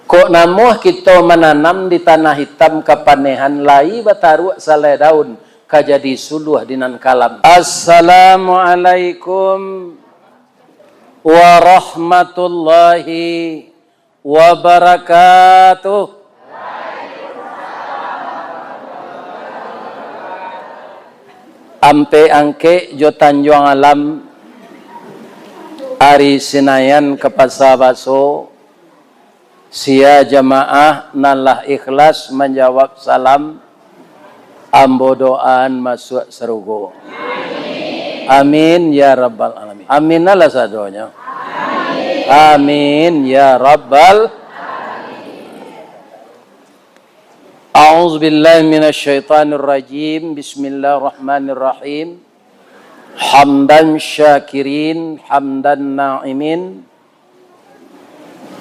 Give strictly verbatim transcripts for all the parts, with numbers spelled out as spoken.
Kok namuah kito mananam di tanah itam kapanehan, lai bataruak salai daun, ka jadi suluah di nan kalam. Assalamualaikum warahmatullahi wabarakatuh. Ampek Angkek jo Tanjuang Alam, ari Sinayan ka Pasa Baso, sia jamaah nan lah ikhlas manjawab salam, ambo doaan masuak sarugo. Amin ya rabbal alamin. Amin lah sadonyo. Amin ya rabbal. A'udzubillahi minasyaitonirrajim. Bismillahirrahmanirrahim. Hamdan syakirin, hamdan na'imin,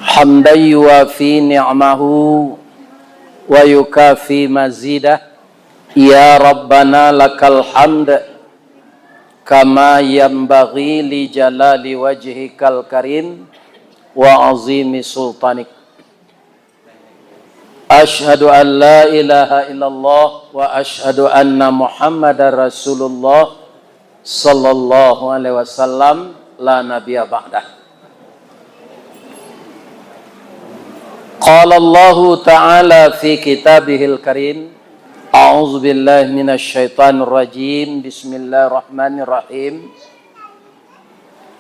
hamdan yuwafi ni'amahu wa yukafi mazidah. Ya Rabbana lakal hamd, kama yanbaghi li jalali wajhikal karim wa azimi sultanik. Asyhadu an la ilaha illallah wa asyhadu anna Muhammadar Rasulullah sallallahu alaihi wasallam, la nabiyya ba'dah. Qala Allahu ta'ala fi kitabihil karim, a'udzubillahi minasyaitonirrajim, bismillahirrahmanirrahim.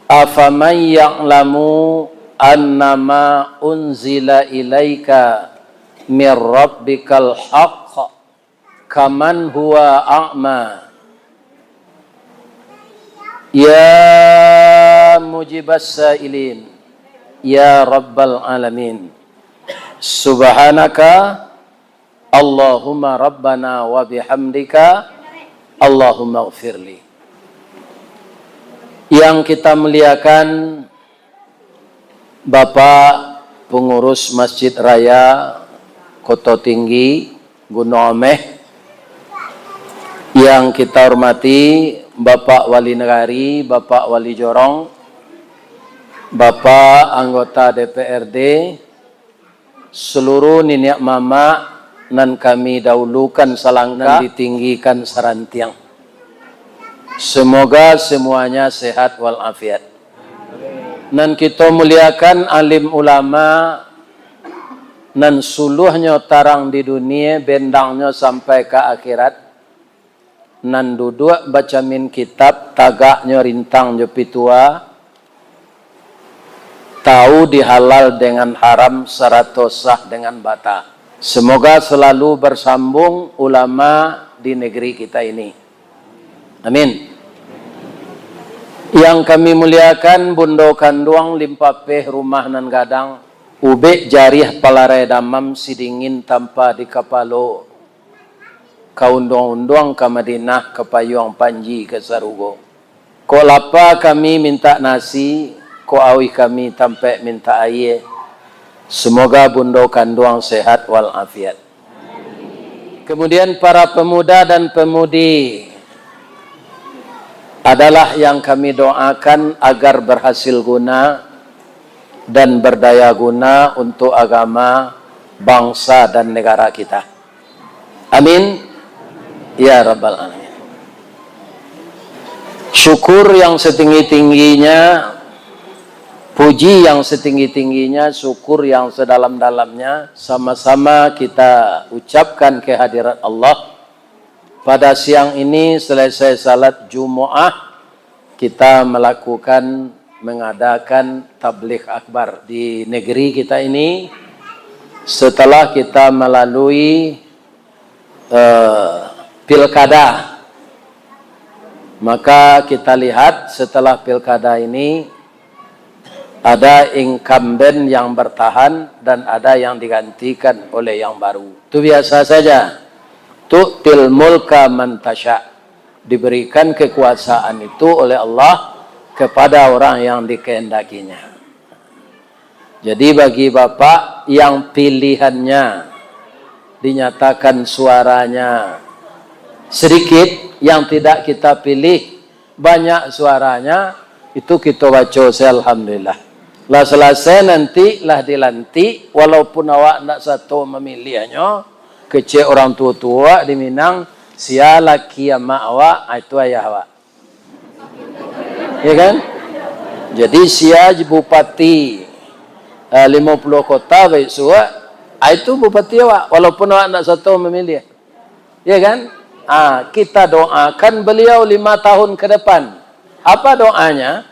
Afaman ya'lamu annama unzila ilaika mir rabbikal haqq kaman huwa a'ma. Ya mujibas sailin, ya rabbal alamin. Subhanaka Allahumma rabbana wa bihamdika, Allahumma gfirli. Yang kita muliakan, Bapak Pengurus Masjid Raya Koto Tinggi, Gunung Ameh, yang kita hormati Bapak Wali Nagari, Bapak Wali Jorong, Bapak anggota D P R D, seluruh niniak mamak nan kami dahulukan salangkah, nan ditinggikan sarantiang. Semoga semuanya sehat walafiat. Nan kito muliakan alim ulama, nan suluahnyo tarang di dunie, bendangnyo sampai ka akhirat, nan duduak bacamin kitab, tagaknyo rintang jo pitua, tahu di halal dengan haram, sarato sah dengan bata. Semoga selalu bersambung ulama di negeri kita ini. Amin. Yang kami muliakan, Bundo Kanduang Limpapeh Rumah Nan Gadang, ubek jariah palarai damam, sidingin tampa di kapalo, ka unduang-unduang ka Madinah, ka payuang panji ka sarugo. Kok lapa kami mintak nasi, kok auih kami tampek mintak aie. Semoga Bundo Kanduang sehat walafiat. Kemudian para pemuda dan pemudi adalah yang kami doakan agar berhasil guna dan berdaya guna untuk agama, bangsa, dan negara kita. Amin. Ya Rabbal Alamin. Syukur yang setinggi-tingginya, puji yang setinggi-tingginya, syukur yang sedalam-dalamnya, sama-sama kita ucapkan kehadirat Allah. Pada siang ini, selesai salat Jumaah, kita melakukan, mengadakan tabligh akbar di negeri kita ini, setelah kita melalui, eh, pilkada. Maka kita lihat, setelah pilkada ini, ada incumbent yang bertahan dan ada yang digantikan oleh yang baru. Itu biasa saja. Tu'til mulka man tasya. Diberikan kekuasaan itu oleh Allah kepada orang yang dikehendakinya. Jadi, bagi Bapak yang pilihannya dinyatakan suaranya sedikit, yang tidak kita pilih banyak suaranya, itu kita baca saja, alhamdulillah. Lah salasai nanti, lah dilantik, walaupun awak ndak sato mamiliahnyo, kecek urang tuo-tuo di Minang, sia laki amak awak, ah, itu ayah awak. Ya kan? Jadi sia bupati, ah, limo puluah kota baisuak, ah, itu bupati awak, walaupun awak ndak sato mamiliah. Ya kan? Ah, kita doakan beliau lima tahun ke depan. Apa doanya?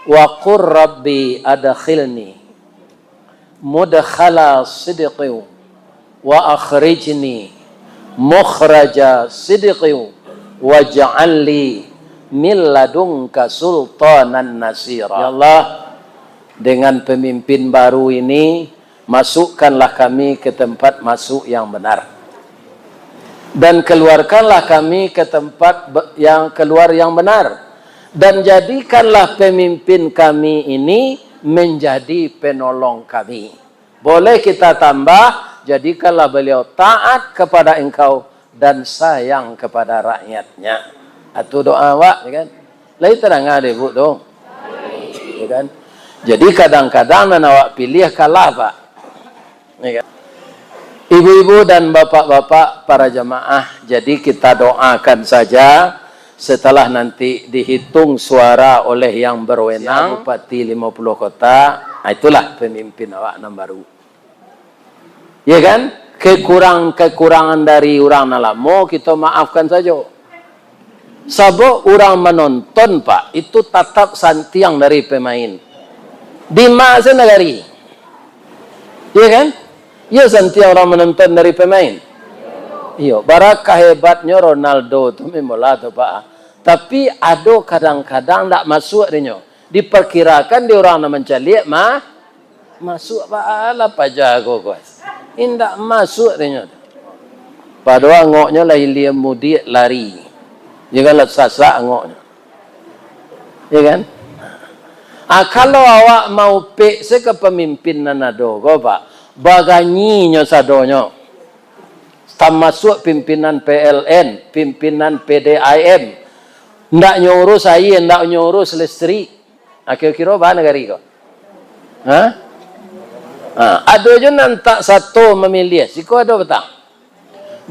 "Wa qur Rabbi adkhilni mudkhala sidqin wa akhrijni mukhraja sidqin waj'al li min ladunka sultanan nasira." Ya Allah, dengan pemimpin baru ini, masukkanlah kami ke tempat masuk yang benar. Dan keluarkanlah kami ke tempat be-, yang keluar yang benar. Dan jadikanlah pemimpin kami ini menjadi penolong kami. Boleh kita tambah, jadikanlah beliau taat kepada Engkau dan sayang kepada rakyatnya. Itu doa awak, ya kan? Lai tadanga dek Ibu tu? Ya kan? Jadi kadang-kadang nan awak pilih kalah, Pak. Ya kan? Ibu-ibu dan bapak-bapak para jamaah, jadi kita doakan saja, setelah nanti dihitung suara oleh yang berwenang, Bupati limo puluah kota, ah, itulah pemimpin awak nan baru. Ya kan? Kekurang-kekurangan dari urang nan lamo, kito maafkan sajo. Sabab urang manonton, Pak, itu tatap santiang dari pemain. Di ma se nagari? Ya kan? Ya, santiang urang manonton dari pemain. Iyo, bara kahebatnyo Ronaldo tu memanglah tu, Pak. Tapi ado kadang-kadang ndak masuak dinyo. Diperkirakan di urang nan mancaliak mah, masuak, Pak, alah paja ko, ko. Indak masuak dinyo. Padahal angoknyo lah ilia mudiak lari. Janganlah sasak angoknyo. Ya kan? Ah, kalau awak maupek se ka pamimpin nan ado ko, Pak, baganyinyo sadonyo. Tamasuak pimpinan P L N, pimpinan P D A M. Ndak nyo urus aia, ndak nyo urus listrik. Ah, kiro-kiro baa nagari ko? Ha? Ha, ado jo nan tak sato mamiliah, siko ado patang.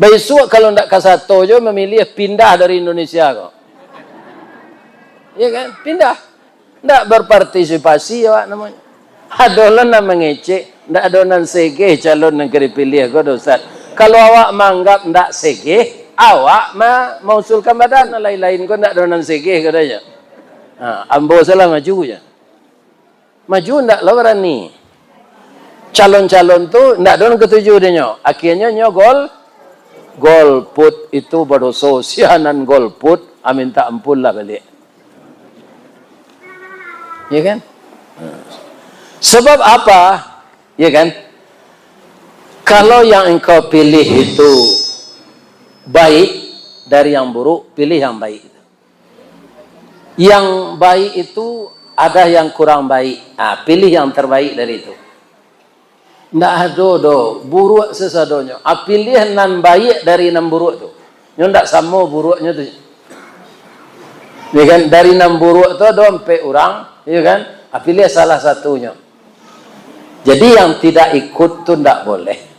Baisuak kalau ndak ka sato jo mamiliah, pindah dari Indonesia ko. Ya kan? Pindah. Ndak berpartisipasi awak namonyo. Ado lo nan mangecek, ndak ado nan segeh calon nan ka dipiliah ko, Ustaz. Kalau awak maanggap ndak segeh, awak ma-, mausulkan badan. Nan lain-lain ko ndak ado nan segeh, katonyo. Ha, ambo salah maju je. Maju ndak lo barani. Calon-calon tu ndak ado nan katuju dinyo. Akhirnyo nyo gol-, golput itu badoso. Sia nan golput, ah, minta ampun lah baliak. Ya kan? Sebab apa? Ya kan? Kalau yang engkau pilih itu baik dari yang buruk, pilih yang baik. Yang baik itu ada yang kurang baik. Ah, pilih yang terbaik dari itu. Ndak ado doh, buruak sasadonyo. Ah, piliah nan baiak dari nan buruak tu. Nyo ndak samo buruaknyo tu. Ya kan? Dari nan buruak tu ado ampek urang, ya kan? Ah, piliah salah satunyo. Jadi yang tidak ikut tu ndak boleh.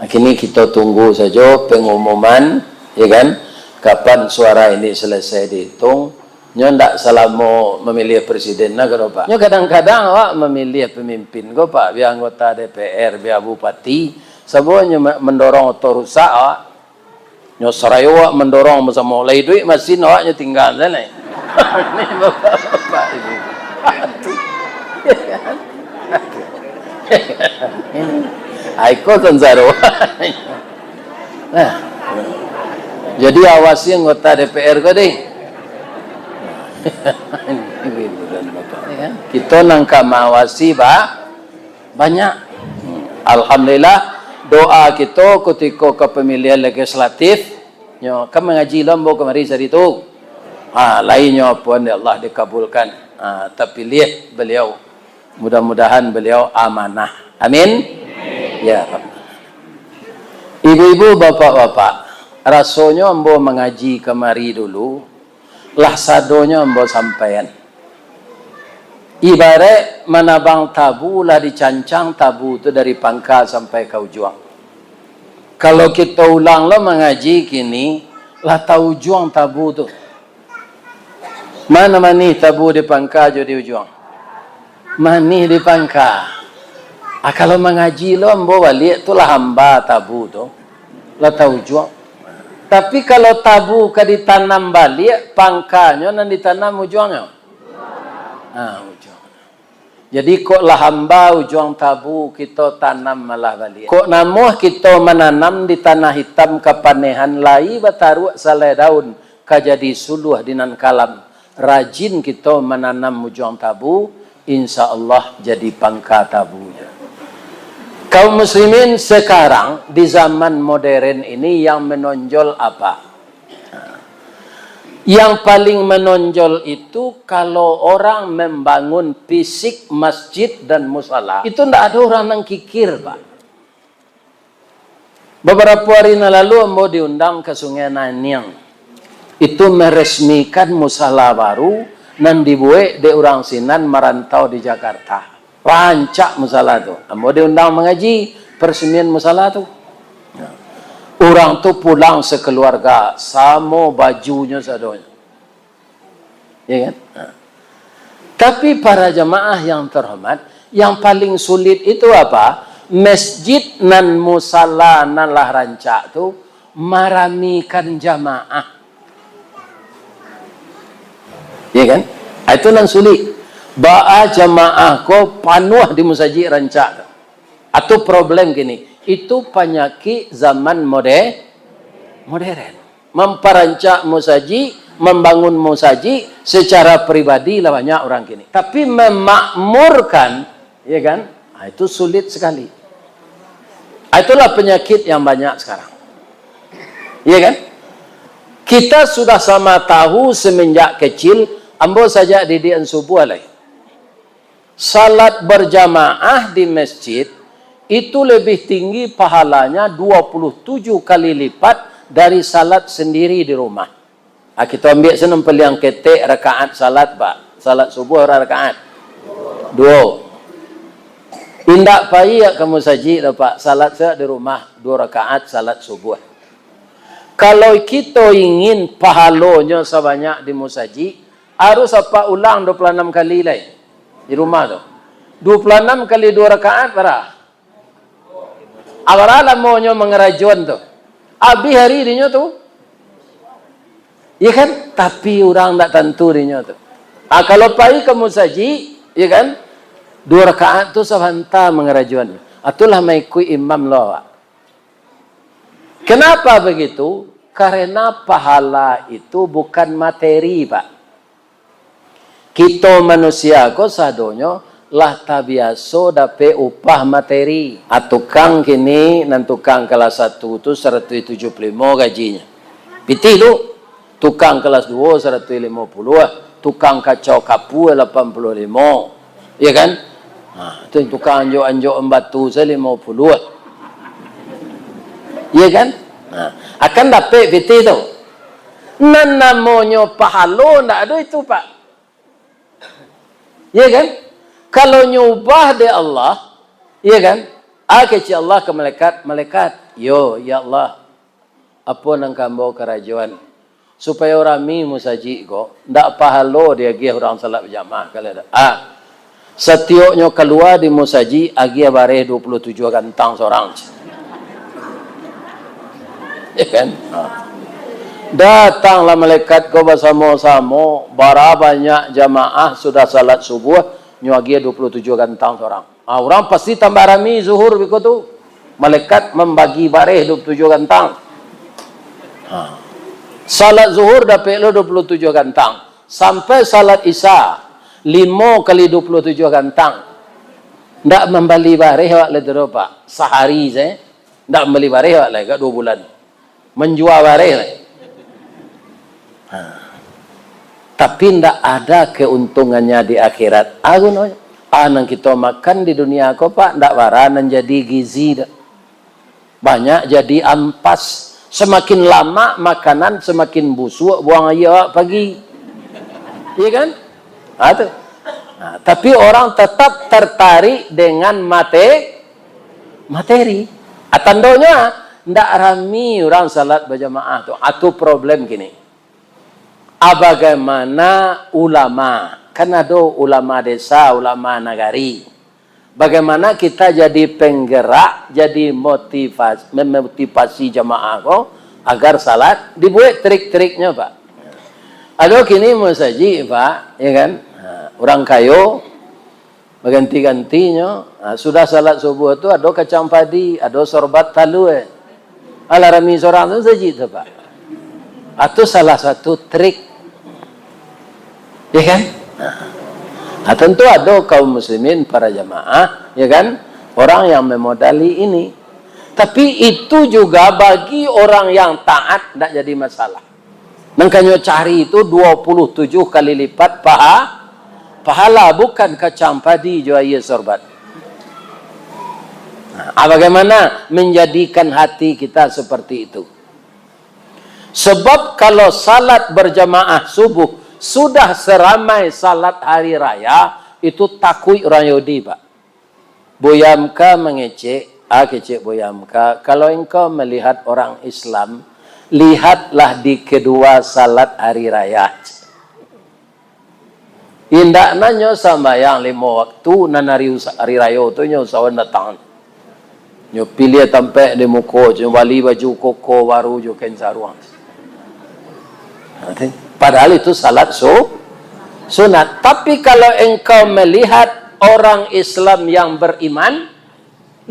Nah, kini kito tunggu sajo pengumuman, ya kan? Kapan suara ini selesai dihitung, nyo ndak salamo mamiliah presiden lah, kado, Pak? Nyo kadang-kadang awak mamiliah pamimpin ko, Pak, bia anggota D P R, bia bupati, sabab nyo ma-, mandorong oto rusak awak. Nyo sarayo awak mandorong basamo, lah iduik masin awak nyo tingga sajo. Ini bapak-bapak ini. Ai ko sansaro. Nah. Jadi awasi anggota D P R ko deh. Ya kan? Kito nan ka maawasi, Pak, banyak. Alhamdulillah, doa kito kutiko ka pamilihan legislatif, nyo, kan mangaji lo ambo kamari sari tu. Ha, lai nyo pun, ya Allah, dikabulkan. Ha, tapiliah baliau. Mudah-mudahan baliau amanah. Amin. Ya Rabbal. Ibu-ibu, bapak-bapak, rasonyo ambo mangaji kamari dulu, lah sadonyo ambo sampaian. Ibaraik manabang tabu, lah dicancang tabu tu dari pangka sampai ka ujuang. Kalau kito ulang lo mangaji kini, lah taujuang tabu tu. Mano manih tabu di pangka jo di ujuang? Manih di pangka. Ah, kalau mangaji lo ambo baliak tu lah hamba tabu tu, lah taujuang. Tapi kalau tabu ka ditanam baliak, pangkanyo nan ditanam ujuangnyo? Ah, ujuang. Jadi, kok lah hamba ujuang tabu, kito tanam malah baliak. Kok namuah kito mananam di tanah itam kapanehan, lai bataruak salai daun, ka jadi suluah di nan kalam. Rajin kito mananam ujuang tabu, insya Allah jadi pangka tabu juo. Kaum muslimin, sekarang di zaman modern ini yang menonjol apa? Yang paling menonjol itu kalau orang membangun fisik masjid dan musala, itu ndak ada orang nan kikir, Pak. Beberapa hari nan lalu ambo diundang ka Sungai Naniang. Itu meresmikan musala baru nan dibuek dek urang sinan marantau di Jakarta. Rancak musala tu. Ambo diundang mangaji peresmian musala tu. Urang tu pulang sakeluarga, samo bajunyo sadonyo. Ya kan? Ha. Tapi para jamaah yang terhormat, yang paling sulit itu apa? Masjid nan musala nan lah rancak tu maramikan jamaah. Ya kan? Ah, itu nan sulit. Baa jamaah ko panuah di musajik rancak tu. Atau problem kini. Itu panyakik zaman mode-, modern. Mamparancak musajik, mambangun musajik secara pribadi lah banyak urang kini. Tapi memakmurkan, ya kan? Ah, itu sulit sekali. Ah, itulah penyakit yang banyak sekarang. Ya kan? Kita sudah sama tahu semenjak kecil, ambo sajak didikan subuah lai. Salat berjamaah di masjid itu lebih tinggi pahalanya dua puluh tujuh kali lipat dari salat sendiri di rumah. Ah, kito ambiak sinan paliang ketek rakaat salat, Pak. Salat subuah bara rakaat? Duo. Indak pai ka musajik doh, Pak. Salat sajo di rumah, duo rakaat salat subuah. Kalau kito ingin pahalonyo sabanyak di musajik, harus apak ulang duo puluah anam kali lai di rumah tu. Duo puluah anam kali duo rakaat bara? Abara lamonyo mangarajoan tu? Abih ari dinyo tu. Ya kan? Tapi urang ndak tantu dinyo tu. Ah, kalau pai ka musajik, ya kan? Duo rakaat tu sabanta mangarajoan. Ah, itulah maikuik imam lo awak. Kenapa begitu? Karena pahala itu bukan materi, Pak. Kito manusia ko sadonyo lah tabiaso dapek upah materi. Ah, tukang kini, nan tukang kelas satu tu saratuih tujuh puluah limo gajinyo. Pitih tu, tukang kelas duo saratuih limo puluah, tukang kacau kapua lapan puluah limo. Ya kan? Ha, tu tukang anjok-anjok batu sajo limo puluah. Ya kan? Ha, akan dapek pitih tu. Nan namonyo pahalo ndak ado itu, Pak. Ya kan? Kalau nyo ubah dek Allah, ya kan? Ah, kecek Allah ka malaikat, "Malaikat, yo, ya Allah, apo nan ka ambo karajoan supayo rami musajik ko, ndak pahalo diagiah urang salat bajamaah kali ado? Ah, satioknyo kalua di musajik, agiah bareh duo puluah tujuah gantang surang." Ya kan? Ha. Datanglah malaikat ko basamo-samo, bara banyak jamaah sudah salat subuah, nyo agiah duo puluah tujuah gantang surang. Ah, urang pasti tambah rami zuhur biko tu. Malaikat mambagi bareh duo puluah tujuah gantang. Ha. Salat zuhur dapek lo duo puluah tujuah gantang. Sampai salat isya, limo kali duo puluah tujuah gantang. Ndak mambali bareh awak lai tu doh, Pak. Sahari sajo. Ndak mambali bareh awak lai, agak duo bulan. Manjua bareh lai. Ha. Tapi ndak ada keuntungannyo di akhirat. Ah, gunonyo. Ah, nan kito makan di dunia ko, Pak, ndak bara nan jadi gizi doh. Banyak jadi ampas. Semakin lamak makanan, semakin busuak buang aia awak pagi. Iya kan? Ha, tu. Nah, tapi orang tetap tertarik dengan mate-, materi. Ah, tandonyo, ndak rami urang salat bajamaah tu. Ah, tu problem kini. Ah, bagaimana ulama? Kan ado ulama desa, ulama nagari. Bagaimana kita jadi penggerak, jadi motivasi, memotivasi jamaah ko agar salat, dibuek trik-triknyo, Pak. Ado kini masajik, Pak, ya kan? Ha, urang kayo, baganti-gantinyo, ha, sudah salat subuh tu ado kacang padi, ado sorbat talua. Alah rami surang tu masajik tu, Pak. Itu salah satu trik. Ya kan? Nah, tentu ado kaum muslimin, para jamaah, ya kan? Orang yang memodali ini. Tapi itu juga bagi orang yang taat, ndak jadi masalah. Nan kanyo cari itu dua puluh tujuh kali lipat paha-, pahala, bukan kacang padi jo aia sorbat. Nah, ah, bagaimana menjadikan hati kita seperti itu? Sebab kalau salat berjamaah subuh sudah seramai salat hari raya, itu takuik urang Yahudi, Pak. Buya M K mangecek, ah, kecek Buya M K, "Kalau engkau melihat orang Islam, lihatlah di kedua salat hari raya." Indak nan nyo sambayang limo waktu, nan hari usa-, hari rayo tu nyo usahoan datang. Nyo piliah tampek di muko, nyo bali baju koko baru jo kain saruang. Padahal itu salat su-, sunat. Tapi kalau engkau melihat orang Islam yang beriman,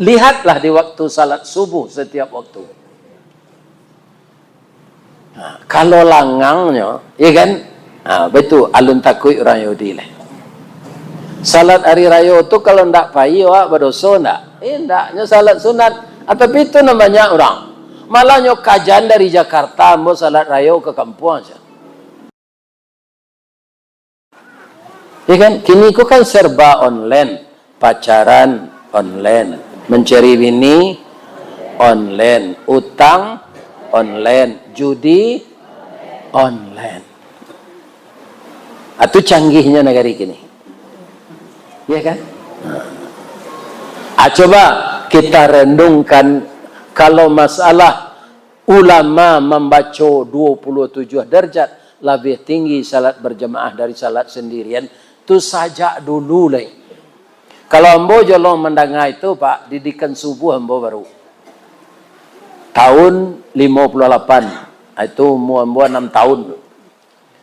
lihatlah di waktu salat subuh setiap waktu. Ha, kalau langangnyo, ya kan? Ha, baitu, alun takuik urang Yahudi lai. Salat hari rayo tu kalau ndak pai, awak badoso ndak? Eh, ndak, nyo salat sunat. Ah, tapi itu nan banyak urang. Malah nyo kajan dari Jakarta, ambo salat rayo ka kampuang se. Ya kan? Kini ko kan serba online. Pacaran online. Mencari bini online. Utang online. Judi online. Itu canggihnyo nagari kini. Ya kan? Ah, coba kita renungkan, kalau masalah ulama mambaco dua puluh tujuh darjat, labiah tinggi salat berjamaah dari salat sendirian, tu sajak dulu lai. Kalau ambo jolong mandanga itu, Pak, didikan subuh ambo baru. Tahun limo puluh lapan, itu umua ambo anam tahun.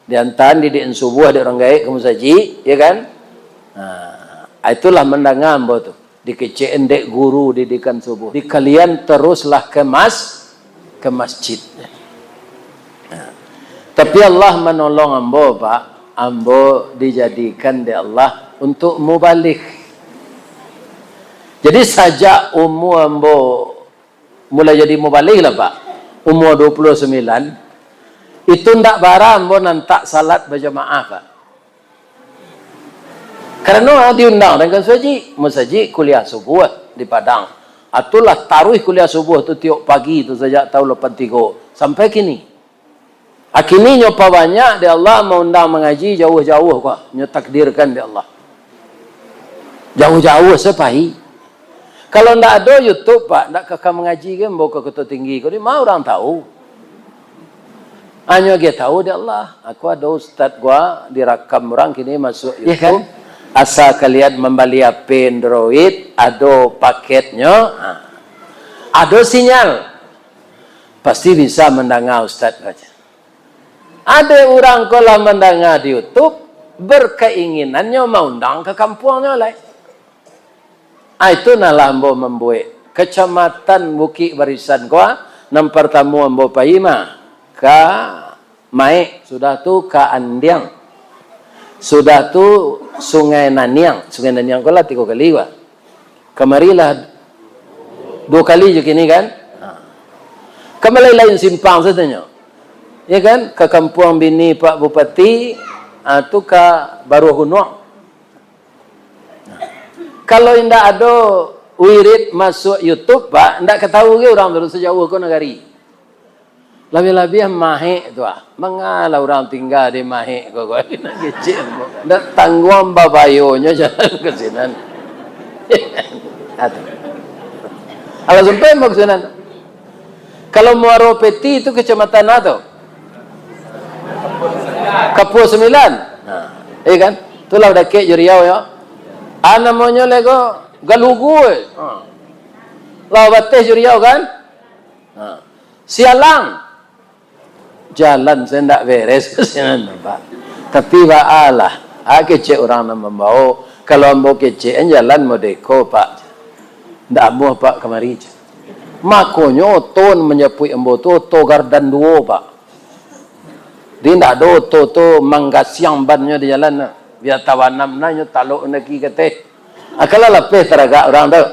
Diantaan didikan subuh dek urang gaek ka musajik, ya kan? Nah, itulah mandanga ambo tu. Dikecek dek guru didikan subuh. Dikalian teruslah ke mas-, ke masjid. Nah, tapi Allah manolong ambo, Pak. Ambo dijadikan dek Allah untuk mubalig. Jadi, sajak umua ambo mulai jadi mubalig lah, Pak. Umua dua puluh sambilan, itu ndak bara ambo nantak salat bajamaah, Pak. Karano, ah, diundang dengan musajik, musajik kuliah subuh di Padang. Itulah taruih kuliah subuh tu tiok pagi tu sajak tahun lapan tigo sampai kini. Ah, kini nyo pabanyak dek Allah maundang mangaji jauah-jauah ko, nyo takdirkan dek Allah. Jauah-jauah se pai. Kalau ndak ado YouTube, Pak, ndak ka, ka mangaji ge, ambo ka Kuta Tinggi ko, di ma urang tahu? Hanyo ge tahu dek Allah. Aku ado ustaz gua dirakam urang kini masuk YouTube. Ya kan? Asa kalian mambali H P Android, ado paketnyo, ha. Ado sinyal. Pasti bisa mandanga ustaz baca. Ado urang ko lah mandanga di YouTube, berkeinginannyo maundang ka kampuangnyo lai. Ah, itu nah lah ambo mambuek. Kecamatan Bukik Barisan ko, nan partamo ambo pai mah ka Maek, sudah tu ka Andiang, sudah tu Sungai Naniang. Sungai Naniang ko lah tigo kali ko. Kamari lah duo kali jo kini kan. Ha. Kan lain-lain simpang satanyo. Ya kan? Ka kampuang bini Pak Bupati, ah, tu ka Baruah Gunuang. Kalau indak ado wirid masuk YouTube, Pak, indak ka tahu ge urang tu sajauah ko nagari. Labiah-labiah Mahek tu ah. Mangalah urang tingga di Mahek ko, ko. Nak kecek. Ndak tangguang babayonyo jalan ka sinan. Atuh. Alah sampai mau ka sinan. Kalau Muaro Peti tu kecamatan apa tu? Kapua Sambilan. Nah, iya kan? Itulah dakek jo Riau yo. Ah, namonyo lego Galugu, eh. Ha. Lah bateh jo Riau kan? Ha. Sialang. Jalan se ndak beres ka sinan, Pak. Tapi baalah, ah, kecek urang nan mambao. Kalau ambo kecekan jalan modeko, Pak. Ndak amuah, Pak, kamari. Makonyo oto nan manjapuik ambo tu oto gardan duo, Pak. Jadi ndak ado oto tu manggasiang bannyo di jalan tu. Bia tabanam nah nyo talok naki kateh. Ah, kalau lapeh taragak urang tu.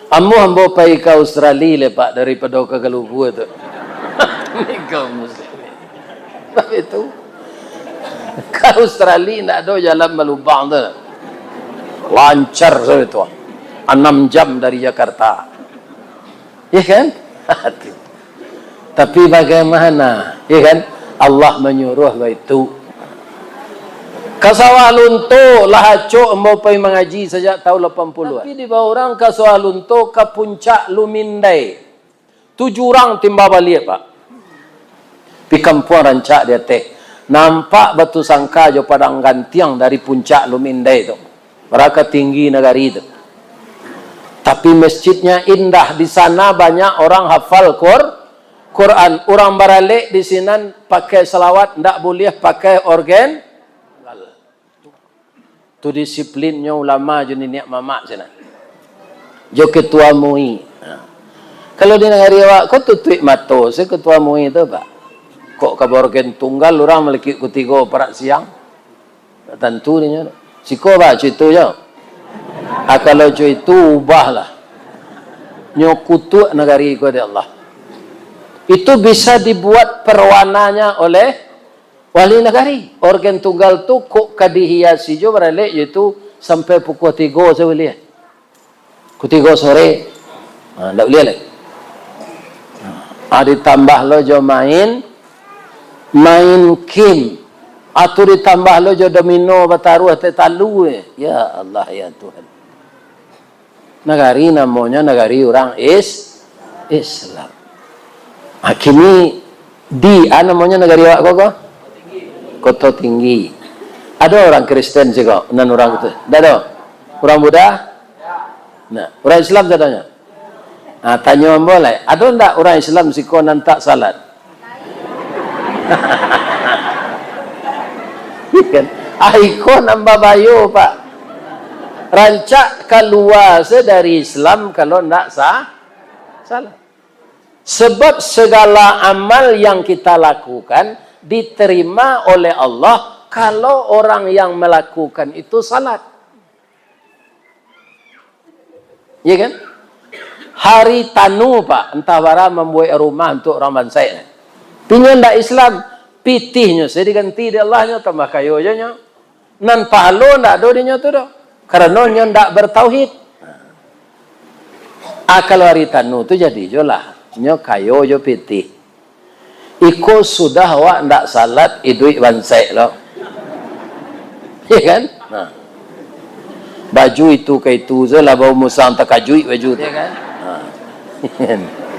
Amuah ambo pai ka Australia le, Pak, daripado ka Galugu tu. Ni kaum muslimin. Tapi tu, ka Australia ndak ado jalan balubang tu. Lancar sajo tu. Anam jam dari Jakarta. Ya kan? Tapi bagaimana? Ya kan? Allah manyuruah baitu. Ka Sawah Lunto lah acok ambo pai mangaji sajak taun lapan puluhan. Tapi dibao urang ka Sawah Lunto, ka Puncak Lumindai. Tu jurang timba baliak, Pak. Pi kampuang rancak di ateh. Nampak Batusangka jo Padang Gantiang dari Puncak Lumindai tu. Bara ka tinggi nagari tu. Tapi masjidnya indah. Di sana banyak orang hafal Qur-, Quran. Urang baralek di sinan pakai salawat, ndak buliah pakai orgen. Tu disiplinnyo ulama jo niniak mamak sinan. Jo ketua MUI. Ha. Kalau di nagari awak ko tutuik mato se ketua MUI tu, Pak. Kok ka baorgen tunggal urang malekik kutigo parak siang? Tak tantu dinyo. Siko, Pak, cuitu jo. Ah, kalau cuitu, ubahlah. Nyo kutuak nagari ko dek Allah. Itu bisa dibuat perwananya oleh wali nagari. Orgen tunggal tu kok ka dihiasi jo baralek, yaitu sampai pukul tigo sabuliah. Pukul tigo sore. Ha, ndak buliah lai. Ha, ditambah lo jo main, main kim. Atau ditambah lo jo domino bataruah teh talu, eh. Ya Allah, ya Tuhan. Nagari namonyo nagari urang Is-, Islam. Ha, kini di, ah, namonyo nagari awak ko, ko? Koto Tinggi. Ado urang Kristen siko, nan urang tu? Ndak ado? Urang Buddha? Nah, urang Islam sadonyo? Nah, tanyo ambo lai, ado ndak urang Islam siko nan tak salat? Kan? Ah, iko nan babayo, Pak. Rancak kalua se dari Islam kalau ndak sa-, salat. Sebab segala amal yang kita lakukan diterima oleh Allah kalau orang yang melakukan itu salat. Ya kan? Hari tanu, Pak, antah bara mambuek rumah untuk urang bansaik. Tapi nyo ndak Islam, pitihnyo se diganti dek Allah, nyo tambah kayo jo nyo. Nan pahalo ndak ado di nyo tu doh, karano nyo ndak bertauhid. Ah, kalau hari tanu tu jadi jo lah, nyo kayo jo pitih. Iko sudah awak ndak salat, iduik bansaik lo. Ya kan? Nah. Baju itu ka itu se lah, bau musang takajuik baju tu. Ya kan? Nah.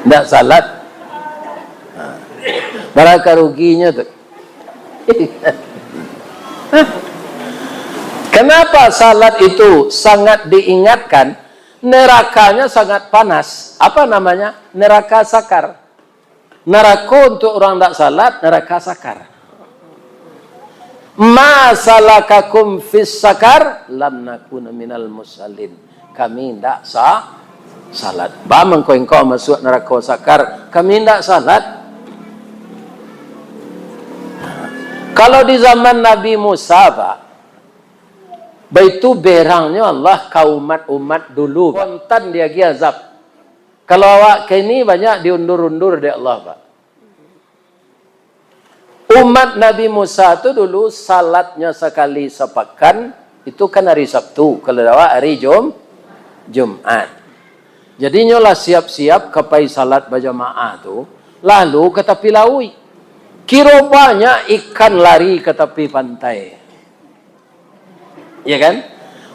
Ndak salat. Nah. Bara ka ruginyo tu. Kenapa salat itu sangat diingatkan? Nerakanya sangat panas. Apa namanya? Neraka sakar. Narako untuk urang dak salat, neraka sakar. "Ma salakakum fis sakar?" "Lam nakuna minal musallin." Kami ndak sa-, salat. Ba mangko engkau masuak narako sakar? Kami ndak salat. Kalau di zaman Nabi Musa, Pak, baitu berangnyo Allah ka umat-umat dulu, spontan diagiah azab. Kalau awak kini banyak diundur-undur dek Allah, Pak. Umat Nabi Musa tu dulu salatnyo sakali sapakan, itu kan hari Sabtu, kalau dek awak hari Jum-, Jumat. Jadi nyo lah siap-siap ka pai salat bajamaah tu, Lalu ka tapi lauik. Kiro banyak ikan lari ka tapi pantai. Ya kan?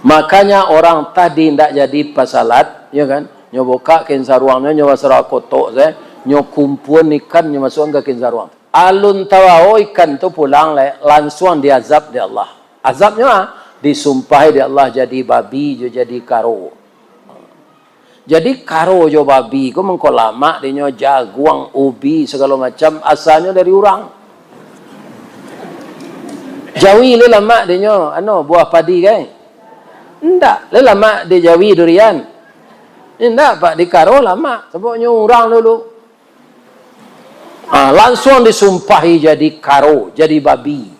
Makanya orang tadi ndak jadi pasalat, ya kan? Nyo bukak kain saruangnyo, nyo basarah kotok se, nyo kumpuan ikan, nyo masuakan ka kain saruang. Alun tabao ikan tu pulang lai, lansuang diazab dek Allah. Azabnyo, ah, disumpahi dek Allah jadi babi jo jadi karo. Jadi karo jo babi ko mangko lamak dinyo, jaguang, ubi, sagalo macam asalnyo dari urang. Jawi lai lamak dinyo, anu, buah padi kan? Indak, lai lamak di jawi durian. Indak, Pak, di karo lamak, sababnyo urang dulu. Ah, lansuang disumpahi jadi karo, jadi babi.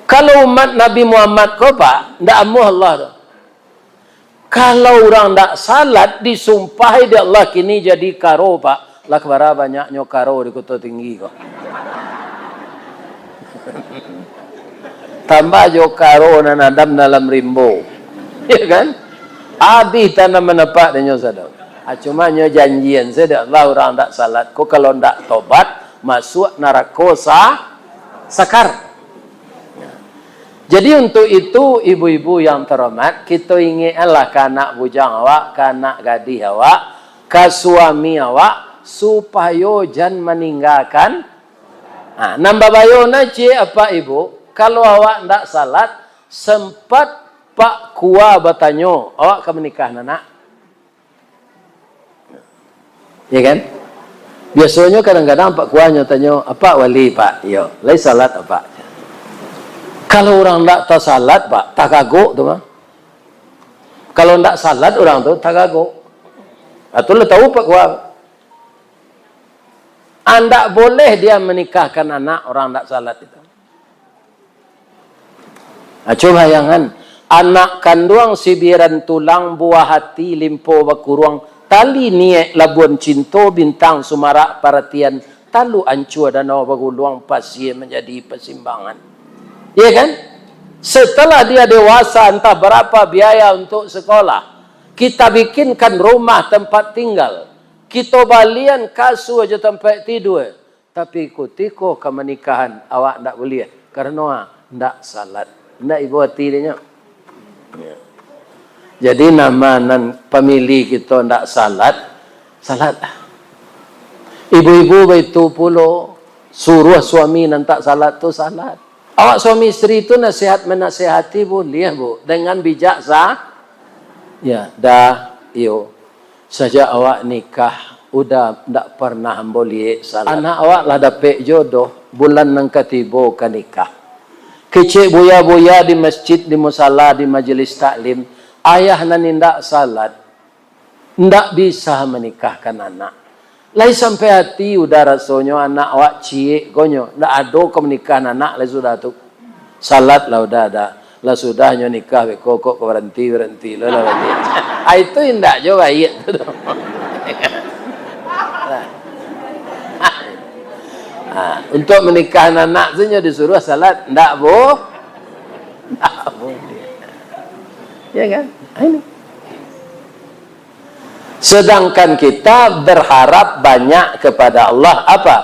Kalau umat Nabi Muhammad ko, Pak, ndak amuah Allah tu. Kalau urang ndak salat, disumpahi dek Allah kini jadi karo, Pak. Lah kabara banyaknyo karo di Kuta Tinggi ko. Tambah jo karo nan adam dalam rimbo. Ya kan? Abih tanam manapak dinyo sado. Ah, cuma nyo janjian sajo dek Allah, urang ndak salat ko kalau ndak tobat, masuak narako sa-, sakar. Jadi, untuk itu, ibu-ibu yang terhormat, kito ingekkanlah ka anak bujang awak, ka anak gadih awak, ka suami awak, supayo jan maninggakan. Ha, nan babayo na ciek, apak ibu, kalau awak ndak salat, sempat Pak Kua batanyo, awak ka manikah, nak? Ya kan? Biasonyo kadang-kadang Pak Kua nyo tanyo, "Apak wali, Pak?" "Iyo." "Lai salat, Apak?" Kalau urang ndak tasalat, Pak, tagagok tu mah. Kalau ndak salat urang tu, tagagok. Ah, tu lah tahu Pak Kua. Ah, ndak boleh dia menikahkan anak orang ndak salat itu. Ah, cubo bayangkan, anak kanduang sibiran tulang, buah hati limpo bakuruang, tali niaik labuan cinto, bintang sumarak paratian, taluk ancua danau baguluang, pasie manjadi pasimbangan. Iya kan? Setelah dia dewasa, entah berapa biaya untuk sekolah, kita bikinkan rumah tempat tinggal, kito balian kasua jo tampek tidua, tapi kutiko ka manikahan, awak ndak buliah, karano, ah, ndak salat. Ndak ibo ati dinyo. Ya. Jadi, nama nan pamilih kito ndak salat, salatlah. Ibu-ibu baitu pulo, suruah suami nan tak salat tu salat. Awak suami isteri tu nasihat manasihati buliah, Bu, dengan bijak sa-, ya, dah, iyo. Sajak awak nikah, Uda ndak parnah ambo liek salat. Anak awak lah dapek jodoh, bulan nan ka tibo ka nikah. Kecek buya-buya di masjid, di musala, di majelis taklim, ayah nan indak salat, ndak bisa manikahkan anak. Lai sampai ati Uda rasonyo anak awak ciek ko nyo, ndak ado ka manikahkan anak lai sudah tu. Salat lah Uda, dah. Lah sudah nyo nikah beko, kok ka baranti, baranti lo lah baliak. Ah, itu indak jo baiak tu doh. Ah, untuk manikahkan anak tu nyo disuruah salat, ndak bo-, ndak boleh. Ya kan? Ah, ini. Sedangkan kita berharap banyak kepada Allah, apa?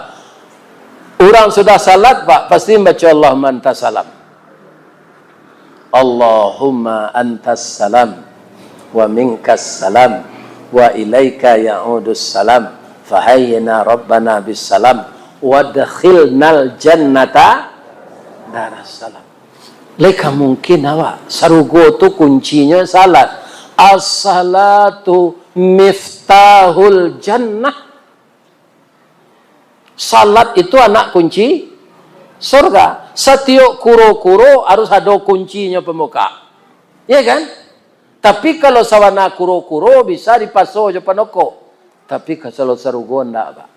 Urang sudah salat, Pak, pasti baca Allahumma antas salam. Allahumma antas salam, wa minkas salam, wa ilaika ya'udus salam, fahayyina rabbana bis salam, wadkhilnal jannata daras salam. Lai ka mungkin awak, sarugo tu kuncinyo salat. As-salatu miftahul jannah. Salat itu anak kunci surga. Satiok kuro-kuro harus ado kuncinyo pambuka. Iya kan? Tapi kalau sabana kuro-kuro bisa dipaso jo panokok. Tapi ka salo sarugo ndak, Pak.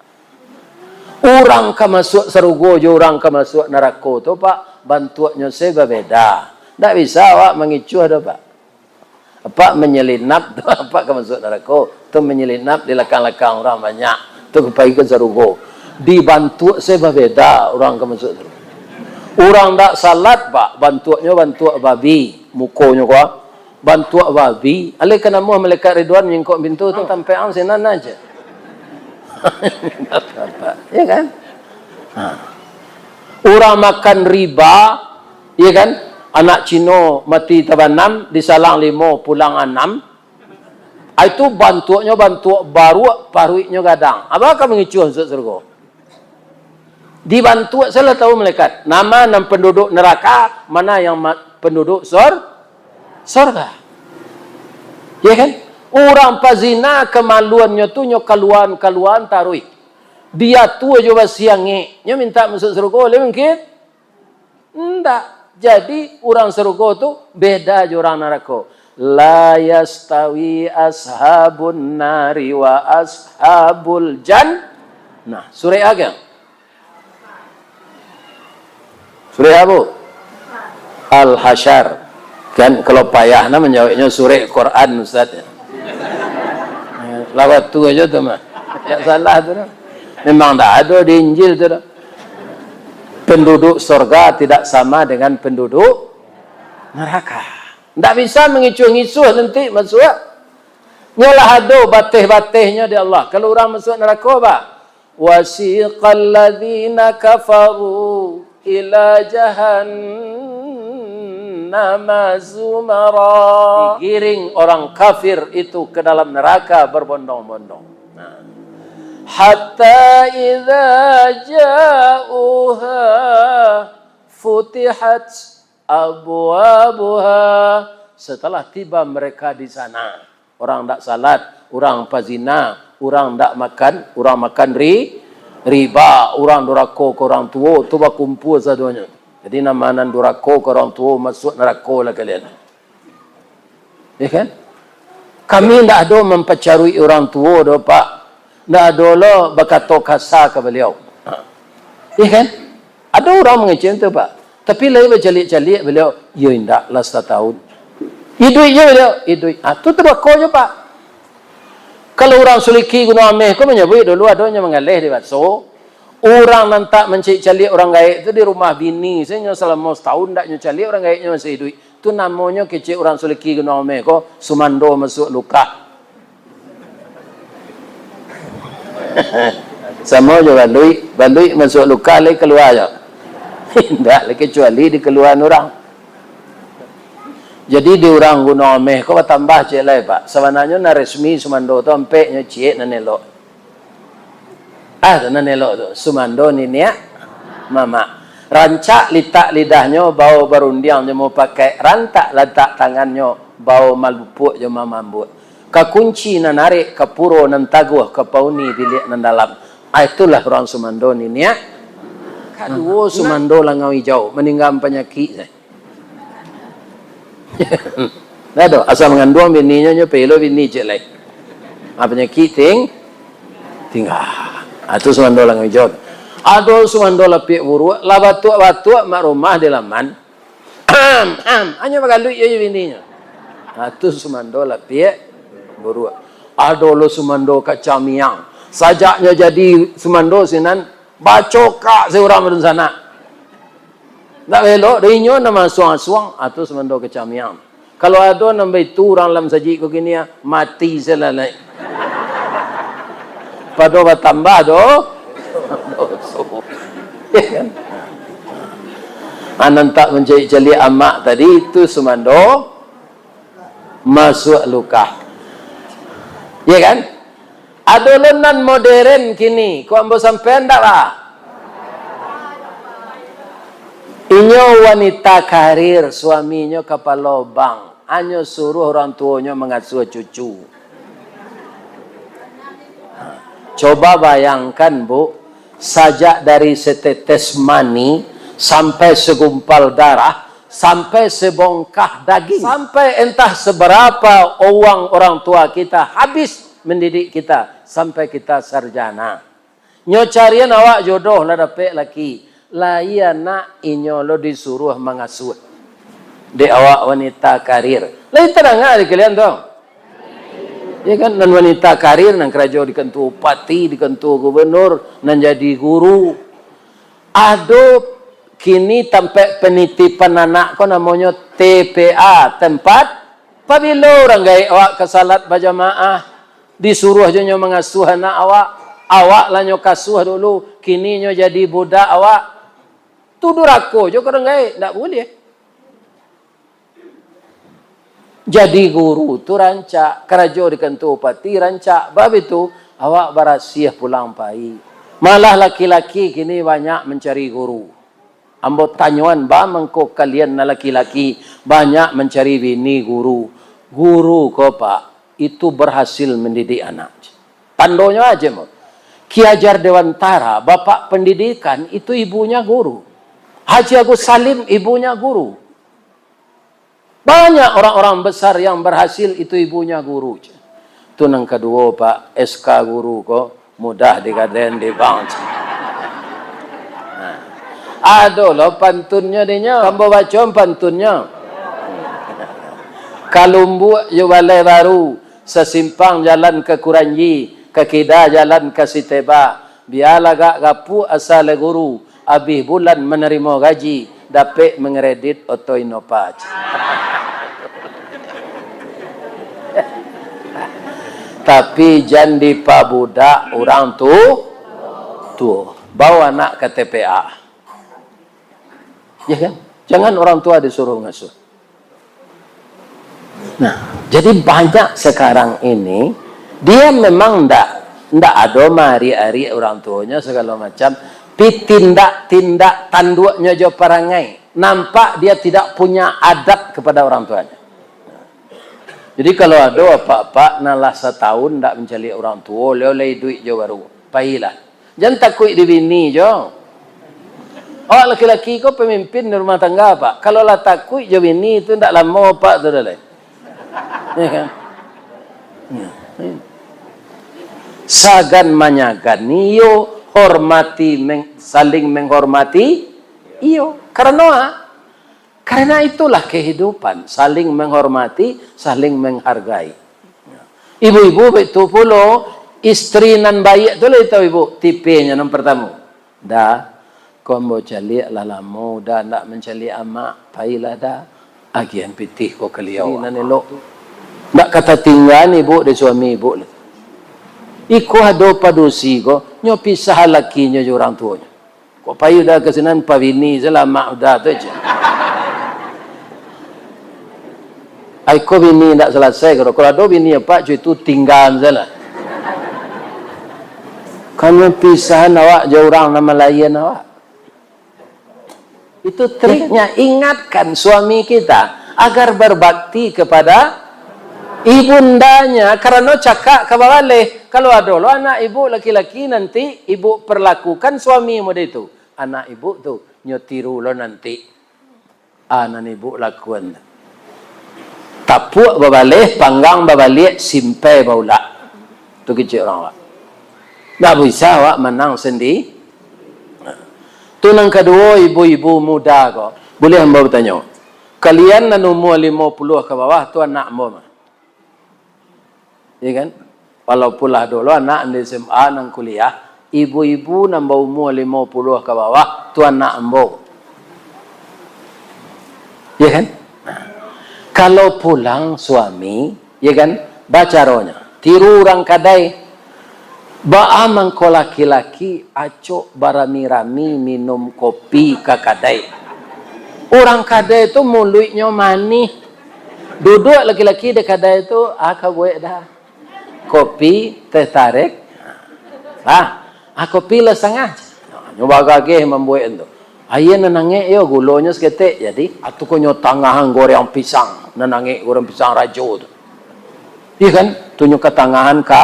Urang ka masuak sarugo jo urang ka masuak narako tu, Pak, bantuaknyo se babeda. Ndak bisa awak mangicuah doh, Pak. Apak manyelinap tu, apak ka masuak narako. Tu manyelinap di lakang-lakang urang banyak. Tu ka pai ka sarugo. Dibantuak se babeda urang ka masuak sarugo. Urang ndak salat, Pak, bantuaknyo bantuak babi, mukonyo ko. Bantuak babi, alai ka namuah malaikat Ridwan manyingkok pintu tu, tampek ang sinan aja. Ya kan? Ha. Urang makan riba, ya kan? Anak Cino mati tabanam, disalang limo, pulang anam. Ah, itu bantuaknyo bantuak baruak, paruiknyo gadang. Apo ka mangicuah masuak surga? Dibantuak salah tahu malaikat. Nama nan penduduk neraka, mana yang ma-, penduduk sor-, sorga. Ya kan? Urang pazina kamaluannyo tu nyo kaluan-kaluan taruih. Dia tu ajo basiangek, nyo minta masuak surga, lai mungkin? Ndak. Jadi, urang surga tu beda jo urang narako. "La yastawi ashabun nari wa ashabul jan-" Nah, surek apo? Surek apo? Al-Hasyar. Kan, kalau payah nah manjaweknyo surek Quran, Ustaz. Lah baitu ajo tu mah. Ndak salah tu dah. Memang ndak ado di Injil tu dah. Penduduk sorga tidak sama dengan penduduk neraka. Ndak bisa mangicua-ngicua nanti masuak. Nyo lah ado bateh-batehnyo di Allah. Kalau urang masuak narako, bah, "Wasiqal ladzina kafaru ila jahannama zumara." Digiring orang kafir itu ke dalam neraka berbondong-bondong. Nah. "Hatta idza ja'uha futihat abwabuha." Setelah tiba mereka di sana, urang ndak salat, urang pazina, urang ndak makan, urang makan ri-, riba, urang durako ka urang tuo, tu bakumpua sadonyo. Jadi, nama nan durako ka urang tuo, masuak narako lah kalian. Ya kan? Kami ndak ado mampacaruik urang tuo doh, Pak. Ndak ado lo bakato kasa ka baliau. Ha. Ya kan? Ado urang mangecek tu, Pak. Tapi lai bacaliak-caliak baliau, "Yo indak lah satahun." Iduik je baliau, iduik. Ah, tu durako je, Pak. Kalau urang Suliki Gunuang Ameh ko manyabuik dulu adonyo manggaleh di baso. Urang nan tak mancaliak-caliak urang gaek tu di rumah bini, sajo salamo satahun ndak nyo caliak urang gaeknyo masih iduik. Tu namonyo kecek urang Suliki Gunuang Ameh ko, sumando masuak lukah. Samo jo baluik, baluik masuak lukah lai kalua jo. Indak lai, kecuali dikaluaan urang. Jadi di urang Gunuang Ameh ko batambah ciek lai, Pak. Sabananyo nan resmi sumando tu ampek nyo ciek nan elok. Ah, tu nan elok tu, sumando niniak mamak. Rancak litak lidahnyo, bao barundiang jo mupakaik, rantak lantak tangannyo, bao malupuak jo mamambuak. Ka kunci nan arek, ka puro nan taguah, ka pauni biliak nan dalam. Ah, itulah urang sumando niniak. Kaduo sumando langau ijau, maninggaan panyakik. Dah tu, asa manganduang bininyo, nyo pelo bini ciek lai. Ah, panyakik ting-, tingga. Ah, tu sumando langau ijau. Ado sumando lapiak buruak, lah batuak-batuak mak rumah di laman. Am, am, hanyo bagaluik je bininyo. Ah, tu sumando lapiak buruak. Ado lo sumando kacang miang. Sajaknyo jadi sumando sinan, bacokak se urang badunsanak. Ndak elok doh, inyo nan maasuang-asuang, ah, tu sumando kacang miang. Kalau ado nan baitu urang lam sajik ko kini, ah, mati se lah lai. Pado batambah doh. Ah, nan tak mancaliak-caliak amak tadi, tu sumando masuak lukah. Ya kan? Ado lo nan moderen kini, ko ambo sampaian ndak, Pak? Inyo wanita karir, suaminyo kapalo bank, hanyo suruah urang tuonyo mangasuah cucu. Coba bayangkan, Bu, sajak dari setetes mani sampai segumpal darah, sampai sebongkah daging, sampai entah seberapa uang orang tua kita habis mendidik kita, sampai kita sarjana. Nyo carian awak jodoh lah dapek laki, lai anak inyo lo disuruah mangasuah dek awak wanita karir. Lai tadanga di kalian tu? Ya kan, nan wanita karir, nan karajo di kantua bupati, di kantua gubernur, nan jadi guru. Ado kini tampek penitipan anak ko namonyo T P A, tempat pabilo urang gaek awak ka salat bajamaah, disuruah jo nyo mangasuah anak awak. Awak lah nyo kasuah dulu, kini nyo jadi budak awak. Tu durako jo ka urang gaek, ndak buliah. Jadi guru tu rancak, karajo di kantua bupati rancak. Bab itu, awak barasiah pulang pai. Malah laki-laki kini banyak mancari guru. Ambo tanyoan, ba mangko kalian nan laki-laki banyak mancari bini guru? Guru ko, Pak, itu berhasil mendidik anak. Tandonyo aja, Mo. Ki Hajar Dewantara, bapak pendidikan, itu ibunya guru. Haji Agus Salim, ibunya guru. Banyak orang-orang besar yang berhasil, itu ibunya guru. Tu nan kaduo, Pak, S K guru ko mudah digadaian di bank. Nah, ado lo pantunnyo dinyo, ambo baco pantunnyo. Ka Lumbuk jo Balai Baru, sasimpang jalan ka Kuranji, ka kida jalan ka Siteba. Bialah agak gapuak asa lai guru, abih bulan manarimo gaji, dapek mangkredit oto Innova. Tapi jan dipabudak urang tu, tuo. Bao anak ka T P A. Ya kan? Jangan orang tua disuruh ngasuh. Nah, jadi banyak sekarang ini, dia memang ndak, ndak ado maarik-arik orang tuonyo segalo macam, tapi tindak-tindak tanduaknyo jo parangai, nampak dia tidak punya adab kepada orang tuanya. Jadi kalau ado apak-apak nan lah satahun ndak mancaliak orang tuo, oleh-oleh iduik jo baru, pailah. Jan takuik di bini jo. Awak laki-laki ko pamimpin di rumah tangga, Pak. Kalau lah takuik jo bini tu, ndak lamo, Pak, tu dah lai. Ya kan? Ya. Sagan manyagan, iyo, hormati, meng-, saling menghormati, iyo. Karano, ah, karena itulah kehidupan, saling menghormati, saling menghargai. Ibu-ibu baitu pulo, istri nan baiak tu lai tau ibu, tipenyo nan partamo. Da, ko ambo caliak lah lamo, Da, ndak mancaliak amak, pailah, Da, agiahan pitih ko ka baliau. Istri nan elok. Ndak ka tatinggaan ibu dek suami ibu lai. Iko ado padusi ko, nyo pisah lakinyo jo urang tuonyo. Kok pai udah ka sinan, pabini salah amak udah tu aja. Ai ko bini ndak salasai, kalau, kalau ado bini apak, cuy, tu tinggaan salah. Kanyo pisahan awak jo urang nan malaian awak. Itu triknya, ingatkan suami kita agar berbakti kepada ibundanya, karano cakak ka babaleh. Kalau ado lo anak ibu laki-laki, nanti ibu perlakukan suami model itu. Anak ibu tu, nyo tiru lo nanti. Ah, nan ibu lakuan tu. Tapuak babaleh, panggang babaliak, simpai baulak. Tu kecek urang awak. Ndak bisa awak manang sandi-. Tu nan kaduo, ibu-ibu muda ko. Buliah ambo batanyo? Kalian nan umua limo puluah ka bawah tu anak ambo mah. Ya kan? Walaupun lah dulu anak di S M A, nan kuliah, ibu-ibu nan baumua limo puluah ka bawah, tu anak ambo. Ya kan? Nah, kalau pulang suami, ya kan, bacaronyo, tiru urang kadai. Baa mangko laki-laki acok barami-rami minum kopi ka kadai? Urang kadai tu muluiknyo manih. Duduak laki-laki di kadai tu, ah, ka buek dah. Kopi, teh tarik. Ah, ah, kopi lah sangah. Nyo bagageh mambuek tu. Aia nan angek yo, gulonyo saketek. Jadi, atu ko nyo tangahan goreng pisang. Nan angek goreng pisang rajo tu. Iya kan? Tu nyo katangahan ka,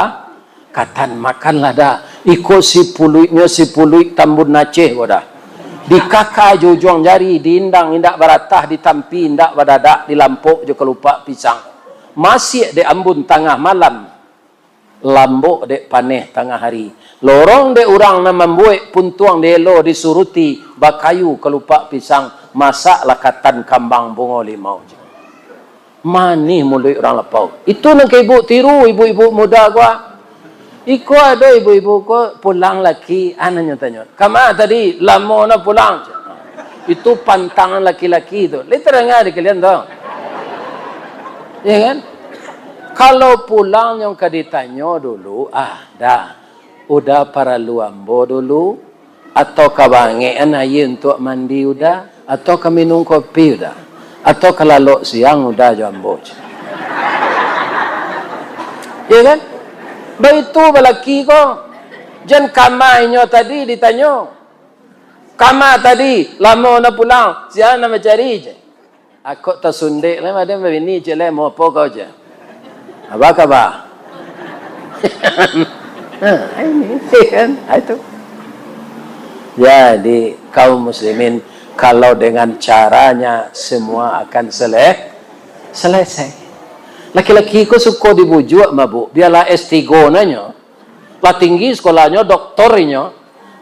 katan makanlah dah. Iko sipuluiknyo sipuluik Tambun Aceh ko dah. Dikaka jo ujuang jari, diindang indak baratah, ditampi indak badadak, dilampok jo kalupak pisang. Masiak dek ambun tangah malam, lambok dek paneh tangah hari. Lorong dek urang nan mambuek, puntuang dielo disuruti, bakayu kalupak pisang, masaklah katan kambang bungo limau. Manih muluik urang lapau. Itu nan ka ibu tiru, ibu-ibu muda ko. Iko ado ibu-ibu ko pulang laki, ah, nanyo tanyo, "Kama tadi, lamo na pulang?" Itu pantangan laki-laki tu. Lai tadanga di kalian tu? Ya kan? Kalau pulang nyo ka ditanyo dulu, ah, dah. Uda paralu ambo dulu, atau ka baangekan aia untuak mandi Uda, atau ka minum kopi Uda, atau ka lalok siang Uda jo ambo, ceh. Iyo kan? Baitu balaki ko. Jan kama inyo tadi ditanyo. Kama tadi, lamo nak pulang, sia nak mancari, ceh. Akok tasundek lai, madan babini, ceh, lai, mau apo kau, ceh? Apa kaba? Nah, ini, kan? Ah, itu. Jadi, kaum muslimin, kalau dengan caranya, semua akan sele-, selesai. Laki-laki ko suko dibujuak, mabuk, bialah S tigo nanyo, lah tinggi sekolahnyo, doktor inyo,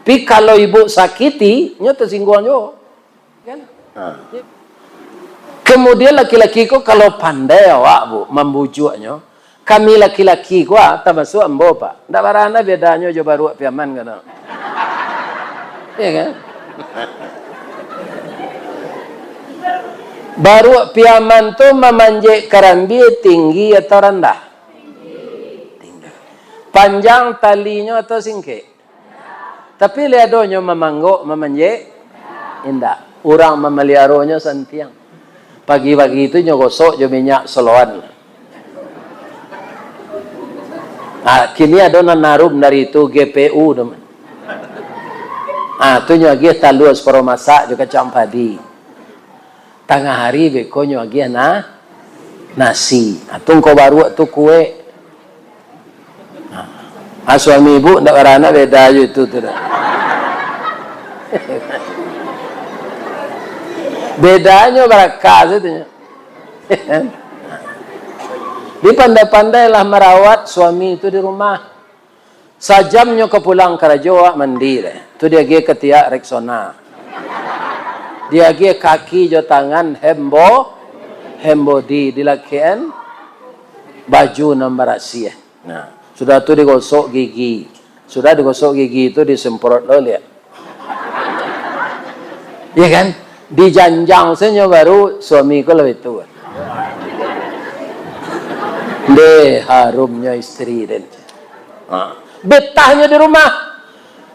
tapi kalau ibuk sakiti, nyo tasingguang juo. Kan? Ha. Kemudian laki-laki ko kalau pandai awak, Bu, mambujuaknyo, kami laki-laki ko, ah, tamasuak ambo, Pak. Ndak barana bedanyo jo baruak Piaman, kan? Iyo kan? Baruak Piaman tu mamanjek karambia tinggi atau randah? Tinggi. Panjang talinyo atau singkek? Tapi lai adonyo mamanggok, mamanjek? Indak. Urang mamaliaronyo santiang. Pagi-pagi tu nyo gosok jo minyak soloan. Ah, kini ado nan harum dari tu, G P U tu. Ah, tu nyo agiah talua saparo masak jo kacang padi. Tangah hari beko nyo agiah na-, nasi. Ah, tu ngko baruak tu kuek. Ah, suami ibu ndak baranak beda jo itu tu dah. Bedanyo baraka sajo tu nyo. Dipandai-pandailah marawat suami tu di rumah. Sajam nyo ka pulang karajo, awak mandi deh. Tu diagiah katiak Rexona. Diagiah kaki jo tangan hembo-, hembo di, dilakekan baju nan barasiah. Nah, sudah tu digosok gigi. Sudah digosok gigi tu disemprot lo liak. Iya kan? Dijanjang sajo baru suami ko lah itu. Deh, harumnyo istri den. Ha. Betahnyo di rumah.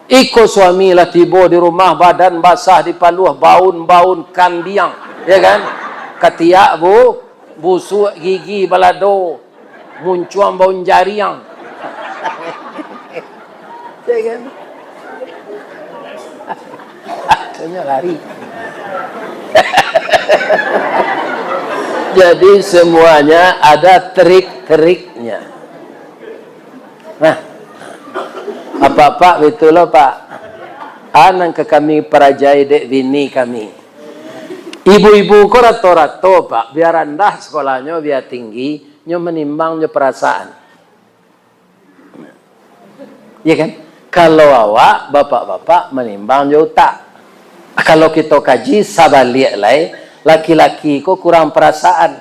Iko suami lah tibo di rumah, badan basah dipaluah, baun-baun kandiang, ya kan? Katiak bu-, busuak, gigi balado, muncuang baun jariang. Ya kan? Akhirnya lari. Jadi semuanya ada trik-triknya. Nah, apak-apak baitulah, Pak. A nan ka kami parajai dek bini kami. Ibu-ibu ko rato-rato, Pak, bia randah sekolahnyo, bia tinggi, nyo manimbang jo parasaan. Ya kan? Kalau awak, bapak-bapak, manimbang jo utak. Kalau kito kaji sabaliak lai, laki-laki ko kurang parasaan.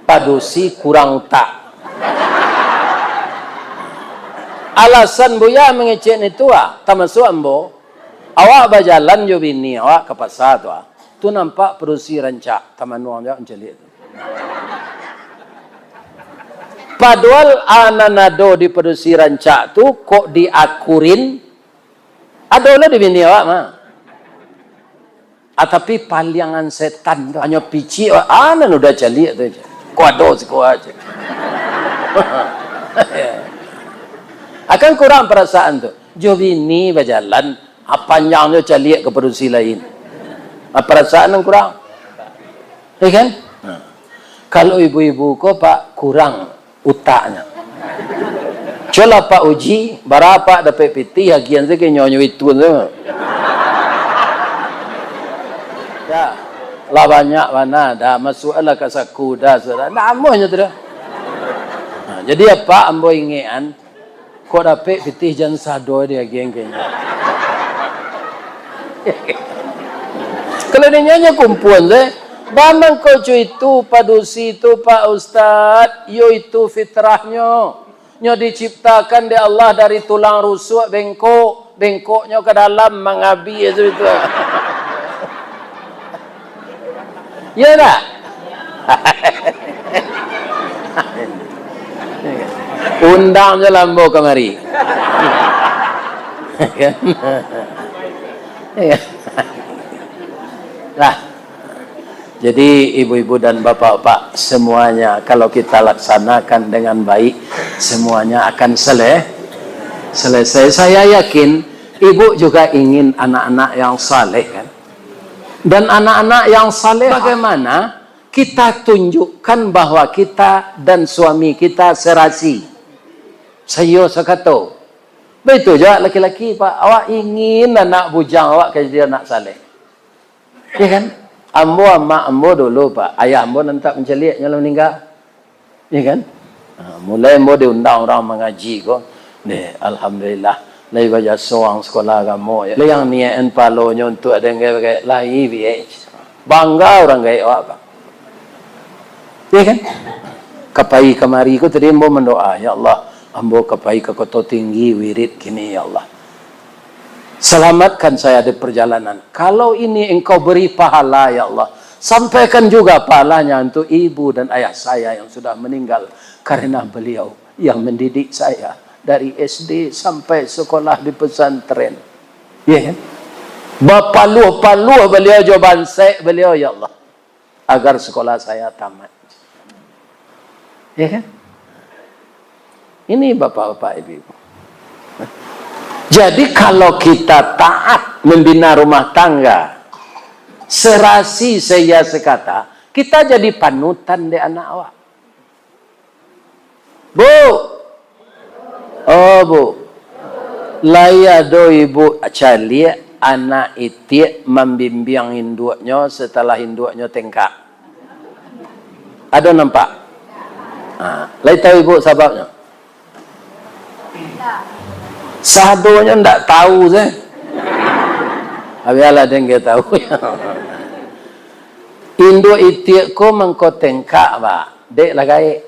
Padusi kurang utak. Alasan Buya mangecek nitu, ah, tamasuak ambo, awak bajalan jo bini awak ka pasa tu, ah, tu nampak padusi rancak, tamanuang jo mancaliak tu. Padohal a nan ado di padusi rancak tu kok diakurin, ado lah di bini awak mah. Ah, tapi paliangan setan tu, hanyo picik, ah, nan Uda caliak tu aja. Ko ado siko aja. Akan kurang parasaan tu. Jo bini bajalan, ah, panjang jo caliak ka padusi lain. Ah, parasaan nan kurang. Ya kan? Nah. Kalau ibu-ibu ko, Pak, kurang utaknyo. Cubolah Pak uji, bara Pak dapek pitih, agian sajo ka inyo, nyo itu tu. Ya, lah banyak bana, dah masuaklah ka saku, dah sudah. Namuahnyo tu dah. Nah, jadi apak ambo ingekan, kok dapek pitih jan sado diagian ka inyo. Kalau di nyo, nyo kumpuan se. Ba mangko co itu padusi tu, Pak Ustaz, iyo itu fitrahnyo. Nyo diciptakan dek Allah dari tulang rusuk bengkok, bengkoknyo ka dalam mangabi itu. Iyo ndak? Undang jo lah ambo kamari. Kan? Iya. Lah. Jadi, ibu-ibu dan bapak-bapak, semuanya kalau kita laksanakan dengan baik, semuanya akan sele-, selesai. Saya yakin ibu juga ingin anak-anak yang saleh, kan? Dan anak-anak yang saleh, bagaimana kita tunjukkan bahwa kita dan suami kita serasi? Saiyo sakato. Baitu juo laki-laki, Pak. Awak ingin anak bujang awak ka jadi anak saleh. Ya kan? Ambo, amak ambo dulu, Pak. Ayah ambo nan tak mancaliak, nyo lah maningga. Ya kan? Ha, mulai ambo diundang urang mangaji ko, deh, alhamdulillah. Lai bajaso urang sekolah agamo, ya. Lai yang niakan palonyo untuak dengke bagai, lai, biek. Bangga urang gaek awak, Pak. Ya kan? Ka pai kamari ko tadi ambo mandoa, "Ya Allah, ambo ka pai ka Koto Tinggi wirid kini, ya Allah. Selamatkan saya di perjalanan. Kalau ini Engkau beri pahala, ya Allah, sampaikan juga pahalanya untuk ibu dan ayah saya yang sudah meninggal karena beliau yang mendidik saya dari S D sampai sekolah di pesantren." Ya kan? Bapaluah-paluah beliau jo bansaik beliau, ya Allah, agar sekolah saya tamat. Ya kan? Ini bapak-bapak, ibu-ibu. Jadi kalau kita taat membina rumah tangga, serasi saiya sakata, kita jadi panutan dek anak awak. Bu! Oh, Bu. Lai ado ibu caliak anak itiak mambimbiang induaknyo setelah induaknyo tengkak? Ado nampak? Ha, lai tahu ibu sababnyo? Sadonyo ndak tahu se. Bialah dek nyo tahu. Induak itiak ko mangko tengkak, Pak. Dek lah gaek.